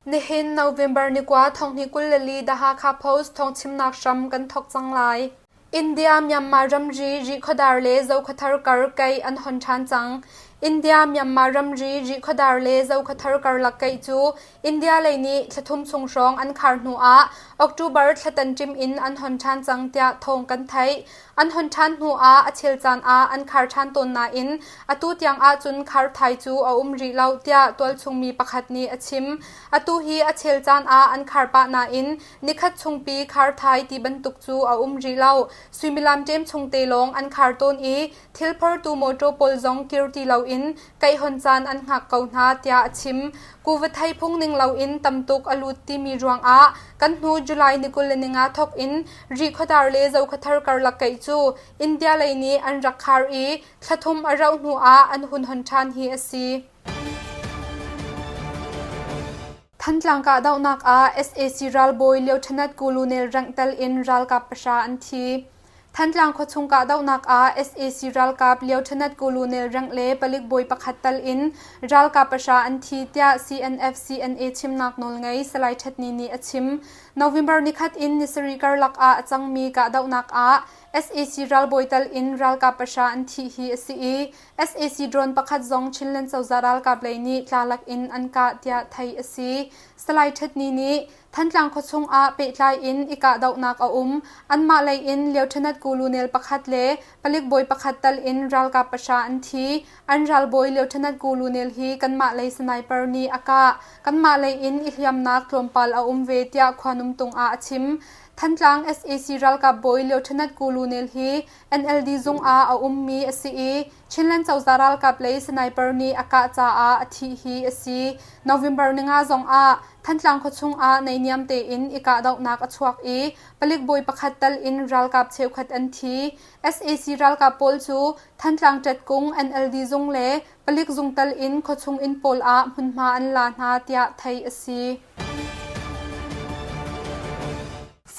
Nihin November ni kua thonghnih 24 The Hakha Post thawngchimnak hram kan thawk cang lai. India Myanmar ramri Rihkhawdar le Zokhawthar kar kaih an hon ṭhan cang. India Myanmar ramri Rihkhawdar le Zokhawthar karlak kaih cu India lei nih thla thum chung hrawng an khar hnu ah October thla tanṭim in an hon ṭhan cang tiah thawng kan theih. An hon ṭhan hnu ah a chel caan ah an khar ṭhan tawn nain atu tiang ahcun khar thai cu a um rih lo tiah tualchung mi pakhat nih a chim. Atu hi a chel caan ah an khar pah nain nikhat chungpi khar thai ti bantuk cu a um rih lo. Suimilam ṭem chung te lawng an khar tawn i thil phortu mawṭaw pawl zong kir ti loin kaihhon caan an hngak ko hna tiah a chim. Kuva thei phung ning loin tam tuk a lut timi ruangah kan hnu July ni 25 thawk in Rihkhawdar le Zokhawthar karlak kaih cu India lei nih an rak khar i thla thum a rauh hnu ah an hun hon ṭhan hi a si. Thantlang kahdohnak ah sac ralbawi Lieutenant Colonel rank tel in ralkap pahra an thi. Thantlang khuachung kahdohnak ah sac ralkap Lieutenant Colonel rank le palik bawi pakhat tal in ralkap pahra an thi tiah CNF-CNA chimnak nawlngei Salai Ṭhet Ni nih a chim. November nikhat in ni sarih karlak ah a cangmi kahdohnak ah sac ralbawi tal in ralkap pahra an thih hi a si i sac drone pakhat zong Chinland cozah ralkap lei nih tlalak in an kah tiah theih a si. Salai Ṭhet Ni nih Thantlang khuachung ah pehtlai in i kahdohnak a um. Anmah lei in Lieutenant Colonel pakhat le palik bawi pakhat tal in ralkap pahra an thi. An ralbawi Lieutenant Colonel hi kanmah lei sniper nih a kah. Kanmah lei in i hliamnak tlawmpal a um ve tiah khuanumtung ah a chim. Thantlang sac ralkap bawi Lieutenant Colonel hi NLD zung ah a ummi a si i Chinland cozah ralkap lei sniper nih a kah caah a thih hi a si. November ninga zong ah Thantlang khuachung ah naihniam tein i kahdohnak a chuak i palik bawi pakhat tal in ralkap cheukhat an thi. Sac ralkap pawl cu Thantlang ṭetkung NLD zung le palik zung tal in khuachung inn pawl ah hmunhma an la hna tiah theih a si.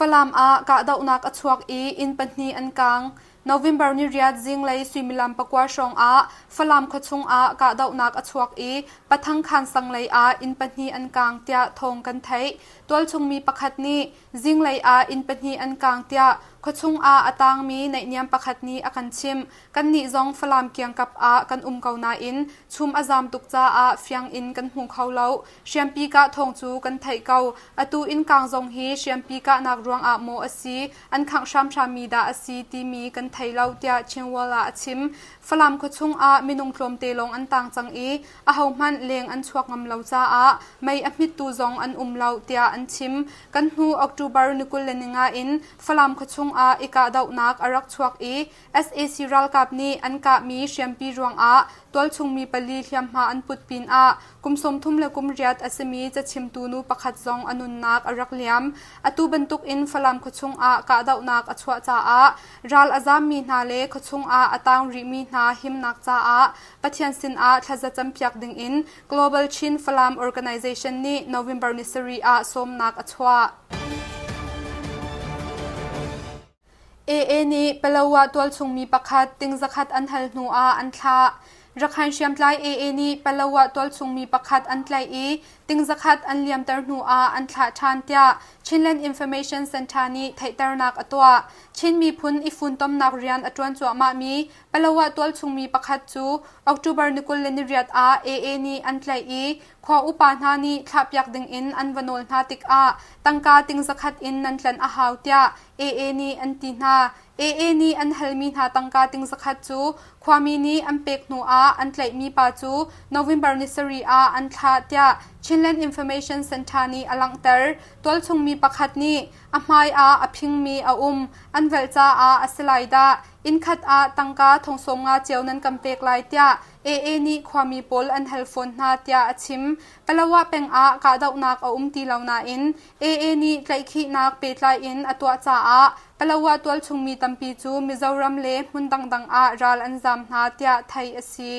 Falam ah kahdohnak a chuak i inn pahnih an kaang. November ni riat zinglei suimilam pakua hrawng ah Falam khuachung ah kahdohnak a chuak i Pathang Khan sang lei ah inn pahnih an kaang tiah thawng kan theih. Tualchung mi pakhat nih zinglei ah inn pahnih an kaang tiah khuachung ah a taangmi naihniam pakhat nih a kan chimh. Kannih zong Falam kiangkap ah kan um ko nain chum a zaam tuk caah fiang in kan hmu kho lo. Hriampi kah thawng cu kan theih ko. Atu inn kaang zong hi hriampi kahnak ruangah maw a si, an khangh hramhrammi dah a si timi kan thei lo tiah Chinworld ah a chim. Falam khuachung ah minung tlawmte lawng an tang cang i ahohmanh leng an chuak ngam lo caah mei a hmittu zong an um lo tiah an chim. Kan hnu October ni 25 in Falam khuachung ah i kahdohnak a rak chuak i Sac ralkap nih an kahmi hriampi ruangah tualchung mi pali hliamhma an put pinah kum 30 le kum riat a simi cachimtu nu pakhat zong a nunnak a rak liam. Atu bantuk in Falam khuachung ah kahdohnak a chuah caah ral a zammi hna le khuachung ah a taang rihmi hna himnak caah Pathian sinah thlaza campiak dingin Global Chin Falam Organization nih November ni sarih ah sawmnak a chuah. AA nih Palawa tualchung mi pakhat ting zakhat an hal hnu ah an thlah. Rakhine hriamtlai AA nih Palawa tualchung mi pakhat an tlaih i ting zakhat an liamter hnu ah an thlah ṭhan tiah Chinland Information Center nih theihternak a tuah. Chin miphun i funtomnak rian a ṭuan cuahmahmi Palawa tualchung mi pakhat cu October ni 28 ah AA nih an tlaih i Khua upa hna nih thlahpiak dingin an va nawl hna tikah tangka ting zakhat in nan tlanh a hau tiah AA nih an ti hna. AA nih an halmi hna tangka ting zakhat cu khuami nih an pek hnu ah an tlaihmi pa cu November ni sarih ah an thlah tiah Chinland Information Center nih a langhter. Tualchung mi pakhat nih a hmai ah a phingmi a um. An velh caah a si lai dah. Innkhat ah tangka thong sawm nga cio nan kan pek lai tiah AA nih khuami pawl an hal fawn hna tiah a chim. Palawa peng ah kahdohnak a um ti lo nain AA nih tlaihkhihnak pehtlai in a tuah caah Palawa tualchung mi tampi cu Mizoram le hmun dangdang ah ral an zaam hna tiah theih a si.